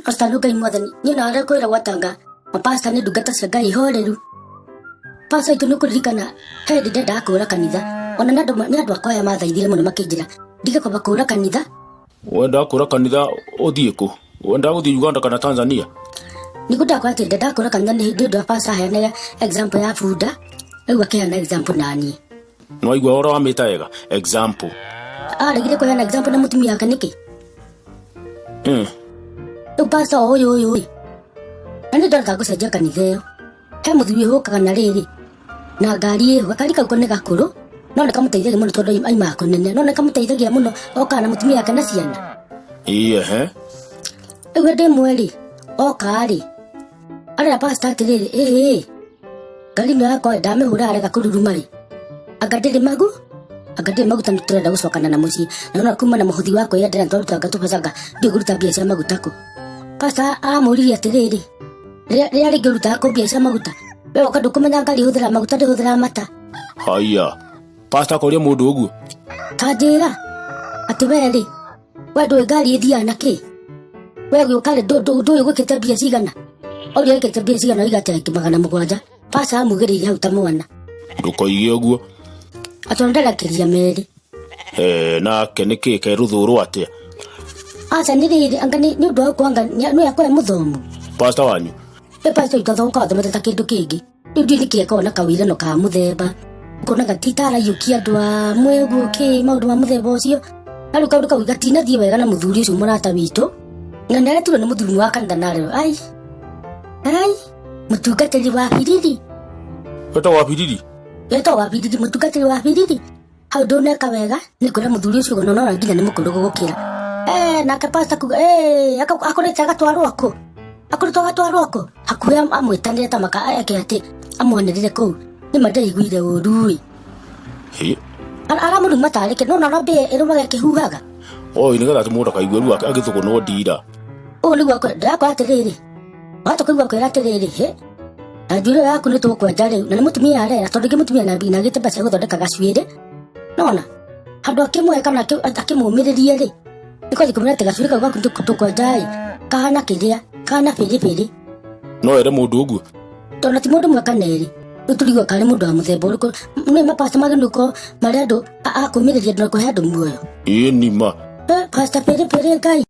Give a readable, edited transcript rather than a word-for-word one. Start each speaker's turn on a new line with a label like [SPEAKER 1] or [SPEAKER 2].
[SPEAKER 1] Pastor nĩ Ngai mwathani niĩ na arĩa kwĩra gwatanga mapasta nĩ ndungata cia Ngai horeru. Pastor itũ nĩ kũririkana he hĩndĩ ndendaga kũra kanitha ona nĩ andũ akwa aya mathaithire mũno makĩnjĩra ndige kwamba kũra kanitha.
[SPEAKER 2] Wendaga kũra kanitha ũthiĩ kũ? Wendaga gũthiĩ Uganda kana Tanzania?
[SPEAKER 1] Nĩguo ndakora atĩ ndendaga kũra kanitha nĩ ũndũ wa pastor aheanaga example ya bunda rĩu akĩheana example naniĩ.
[SPEAKER 2] Nĩwaigua ũhoro wa mĩta wega example.
[SPEAKER 1] Aregire kũheana example na mũtumia wake nĩkĩ? Rĩu pastor o ũyũ ũyũ ĩ na nĩ ndoreka ngũcenjia kanitha ĩyo he mũthuri ũkaga na rĩrĩ na ngari ĩyo gakari kau nĩ gakũrũ no nĩ kamũteithagia mũno tondũ aimaga kũnene no nĩ kamũteithagia mũno okaga na mũtumia wake na ciana.
[SPEAKER 2] Ĩĩ ehe.
[SPEAKER 1] Rĩu hĩndĩ ĩmwe rĩ oka rĩ arera pastor atĩrĩrĩ ĩĩ ngari ĩno yakwa ndamĩhũra arega kũruruma rĩ anga ndĩrĩ magu anga ndĩrĩ maguta nĩ tũrenda gũcokana na mũciĩ na nona kuma na mũhothi wa kwĩyendera twarutanga tũbacanga ndiũ kũruta mbia cia maguta kũ. Pastor amũririe atĩrĩrĩ rĩrĩa rĩngĩ ũrutaga kũ mbia cia maguta we woka ndũkũmenya ngari ĩhũthĩra maguta ndĩhũthĩra mata.
[SPEAKER 2] Haiya pastor akoria mũndũ ũguo?
[SPEAKER 1] Ta njĩra atĩ we rĩ we ndũĩ ngari ĩthiaga na kĩ we gĩũka rĩ ndũĩ gwĩkĩte mbia cigana oria wĩkĩte mbia cigana oiga atĩ 700. Pastor amugĩrĩire hau ta mwana.
[SPEAKER 2] Ndũkoige ũguo.
[SPEAKER 1] Atĩ ona ndarakĩria merĩ.
[SPEAKER 2] Nake nĩ kĩ kerũthũrwo atĩa?
[SPEAKER 1] Aca nĩ rĩrĩ anga nĩ ũndũ wa gũkorwo anga nĩ akorwo e mũthomu.
[SPEAKER 2] Pastor wanyu?
[SPEAKER 1] Ĩ pastor witũ athokaga athomete ta kĩndũ kĩngĩ. Rĩu ndiũĩ nĩkĩ akoragwo na kawĩrano ka mũthemba. Ũkona gatitaraiyũkia andũ amwe ũguo kĩ maũndũ ma mũthemba ũcio. Na rĩu kaũndũ kau gatinathiĩ wega na mũthuri ũcio mũrata witũ. Na nĩ aretirwo nĩ mũthuri wa kanitha na arerwo ai ai mũtungatĩri wa biriri.
[SPEAKER 2] Wetagwo wa biriri?
[SPEAKER 1] Wetagwo wa biriri, mũtungatĩri wa biriri. Hau ndũneka wega nĩ ngwĩra mũthuri ũcio ũguo no nginya nĩ mũkũrũ gũgũkĩra. Nake pastor kuga akorĩte agatwarwo kũ? Akoretwo agatwarwo kũ? Hakuhĩ amwĩtanĩre ta maka eke atĩ amwanĩrĩre kũu. Nĩ ma ndaiguire ũru ĩ.
[SPEAKER 2] Hĩ.
[SPEAKER 1] Aramũruma tarĩ kĩ no na mbĩa ĩrũmaga ĩkĩhuhaga.
[SPEAKER 2] Oi nĩgetha atĩ mũndũ akaigua ruo agĩthũgũnwo ndira.
[SPEAKER 1] Ũũ nĩguo ndĩrakora atĩrĩrĩ. Wahota kũigua kwĩra atĩrĩrĩ hĩ na njuĩrĩ ĩyo yaku nĩ tũkwenja rĩu na nĩ mũtumia arera tondũ rĩngĩ mũtumia na na agĩte mbeca cia gũthondeka gacuĩrĩ nona handũ akĩmũhe kana akĩmũmĩrĩrie rĩ nĩ kwathiĩ kũmwĩra atĩ gacuĩrĩ kau gaku tũkwenja ĩ kahana kĩrĩa kahana bĩrĩbĩrĩ.
[SPEAKER 2] No ere mũndũ ũguo?
[SPEAKER 1] Tondũ ti mũndũ ũmwe kana erĩ rĩu tũrigwo karĩ mũndũ wa mũthemba ũrĩkũ nĩ mapasta magĩrĩirwo gũkorwo marĩ andũ a kũmĩrĩria andũ na kũhe andũ muoyo.
[SPEAKER 2] Ĩĩ nĩ ma.
[SPEAKER 1] Pasta bĩrĩbĩrĩ Ngai.